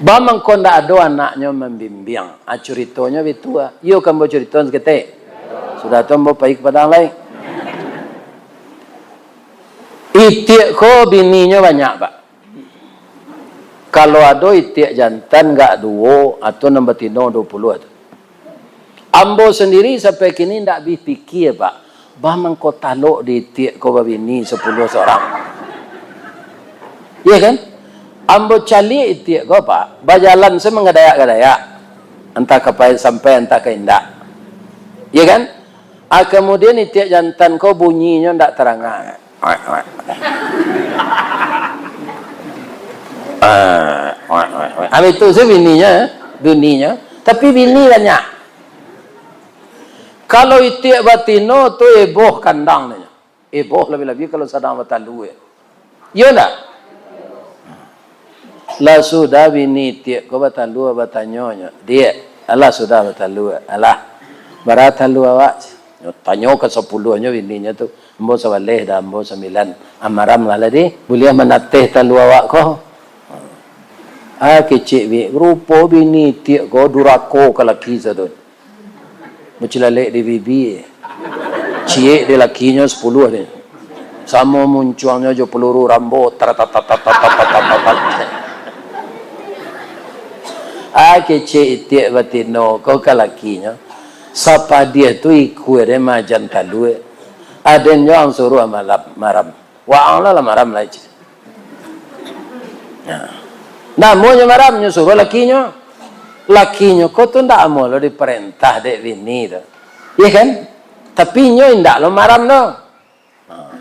Ba mangko ndak ado anaknyo mambimbiang. Ah, curitonyo bitu, ah. Iyo ka ambo curito saketek. Sudah tu ambo pai ka Padang lai. Itiak ko bininyo banyak, Pak. Kalau ado itiak jantan gak duo, atau nan batino duo puluah tu. Ambo sandiri sampai kini ndak abih pikia, Pak. Ba mangko talok di itiak ko babini sapuluah surang. Iya kan? Ambo caliak itiak ko, Pak. Bajalan se mangadayak-gadayak. Antah ka pai sampai, antah ka indak. Iya kan? Ah, kamudian itiak jantan ko bunyinyo ndak taranga. Ah, itu se bininyo, bininyo. Tapi bini banyak. Kalau itiak batino tu eboh kandang nyo. Eboh labiah-labiah kalau sadang batalua. Iyo ndak? Lah sudah bini itiak ko batalua, batanyo nyo, "Diak, alah sudah batalua, alah, bara talua awak?" Nyo tanyo ka sapuluahnyo bininyo tu, "Ambo sabaleh dah, ambo sambilan." "Ah, maramlah lah, di, buliah manateh talua awak ko." Ah, kecek biak, rupo bini itiak ko durako ka laki sadonyo. Bacilalek di bibi. Ciek di lakinyo sapuluah ni. Samo muncuangnyo jo peluru Rambo. Taratatatatatatatatatat. Ah, kecek itiak batino ko ka lakinyo. Sapadiah tu ikua den maajan talua. Aden jo ang suruah malam, maram. Waang lah, lah maram lai, cek. Nah. Namonyo maram, nyo suruah lakinyo. Lakinyo ko tu ndak amuah lo diparentah dek bini tu. Iya kan? Tapi inyo indak lo maram tu. Nah.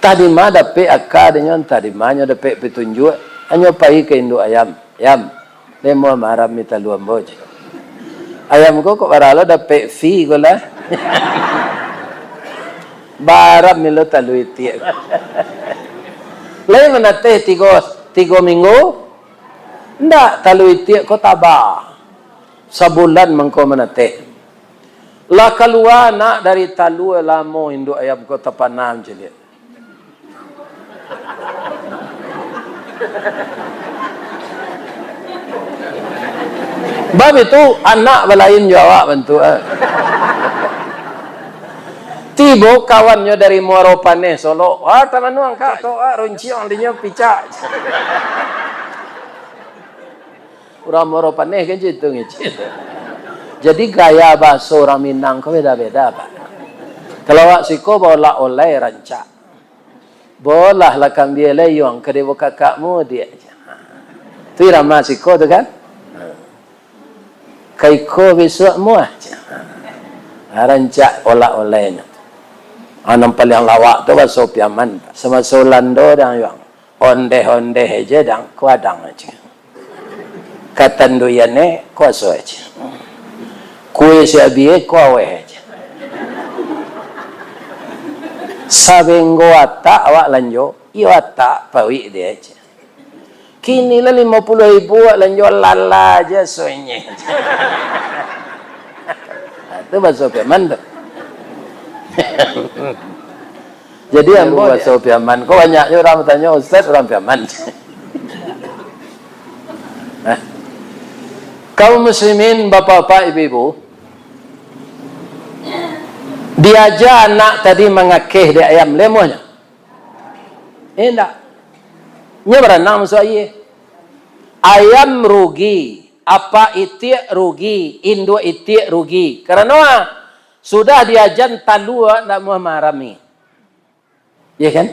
Tadi mah dapek aka dek nyo, tadi mah nyo dapek pitunjuak, anyo pai ka induak ayam. "Yam, den amuah maram mi talua ambo," cek. Ayam ko kok bara lo dapek fee ko lah. Bara mi lo talua itiak. Lai manateh tigo, tigo minggu? Ndak, talua itiak ko taba. Sabulan mangko manateh. Lah kalua anak dari talua, lamo induak ayam ko tapana mancaliak. Bab itu, anak balain jo awak bantuak, ah. Tibo kawannyo dari Muaro Paneh, Solok. "Wah, tamanuang, Kak." "Tok, ah, runciang dinyo picak." Urang Muaro Paneh kan cak itu ngecek. Jadi gaya bahaso urang Minang ko beda-beda, Pak. Kalau awak siko baolak-olai rancak. Bolah lah kambia layuang ka dibukak mudiak. Tu irama siko tu kan? Ka iko bisuak muah. Rancak olak-olainyo. Ah, nan paliang lawak tu bahaso Piaman. Samaso Ulando dang yuang. Ondeh-ondeh aja dang, kuadang aja. Katanduian e, kuaso aja. Kue siabi e, kuaweh aja. Sabenggo atak awak lanjo, iyo atak pawik dia aja. Kini lah limo puluah ribu awak lanjo lala aja suenye. Nah, tu bahaso Piaman tu. Jadi ambo bahaso Piaman. Kok banyak je urang batanyo, "Ustaz, urang Piaman?" Nah. Kaum muslimin, bapak-bapak, ibu-ibu, diaja anak tadi mangakeh dek ayam, lemohnyo? Indak. Nyo baranang masuak aia. Ayam rugi, apak itiak rugi, induak itiak rugi. Karano, ah, sudah diajan talua ndak muah marami. Iya kan?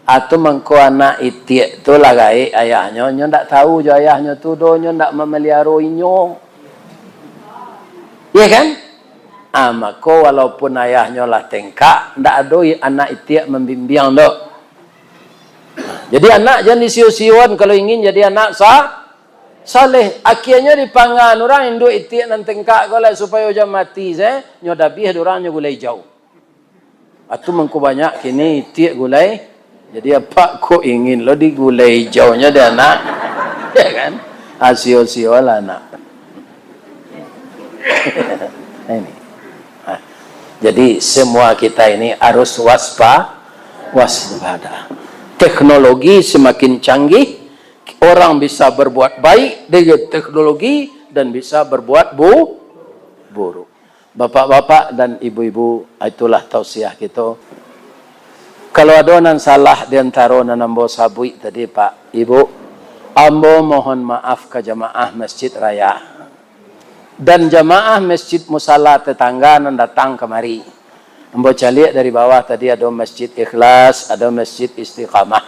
Atau mangko anak itiak tu lah gaek ayahnyo, nyo ndak tahu jo ayahnyo tu doh, nyo ndak mamaliaro inyo. Iya kan? Ah, mako walaupun ayahnyo lah tengkak, ndak ado i-, anak itiak mambimbiang doh. Jadi anak jan disio-sion kalau ingin jadi anak sa-, saleh. Akhianyo dipangan urang induak itiak nan tengkak ko lah supayo jan mati se, nyo dabiah dek urang nyo gulai ijau. Atu mangko banyak kini itiak gulai. Jadi apak kok ingin lo digulai ijaunyo dek anak? Ya kan? Asio-sio lah anak. Ini. Nah, jadi semua kita ini harus waspa-, waspada. Teknologi semakin canggih, orang bisa berbuat baik dengan teknologi dan bisa berbuat bu-, buruk. Bapak-bapak dan ibu-ibu, itulah tausiah kito. Kalau ado nan salah di antaro nan ambo sabuik tadi, Pak, Ibu, ambo mohon maaf ka jamaah Masjid Raya. Dan jamaah Masjid Musala tetangga nan datang kamari. Ambo caliak dari bawah tadi ado Masjid Ikhlas, ado Masjid Istiqamah.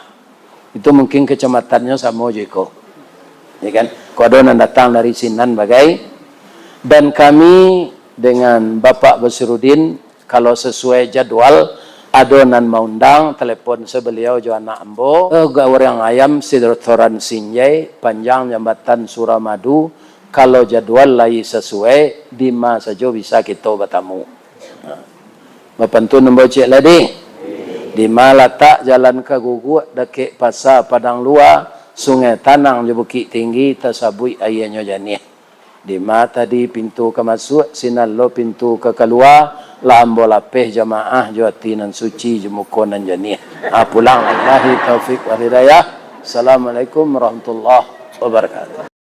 Itu mungkin kacamatannyo samo jo iko. Ya kan? Kok ado nan datang dari sinan bagai. Dan kami dengan Bapak Basirudin, kalau sesuai jadwal, ado nan maundang, telepon se baliau jo anak ambo. Eh, Gauriang Ayam, Sidratoran Sinjai, Panjang Jambatan Suramadu, kalau jadwal lai sesuai, dima sajo bisa kito batamu. Bapantun ambo ciek lah di. Dima latak jalan ka Guguak, dakek Pasa Padang Lua, Sungai Tanang jo Bukik Tinggi, tasabuik aianyo janiah. Dima tadi pintu ka masuak, sinan lo pintu ka kalua, lah ambo lapeh jamaah jo ati nan suci, jo muko nan janiah. Ah, pulang. Billahi taufik wal hidayah. Assalamualaikum warahmatullahi wabarakatuh.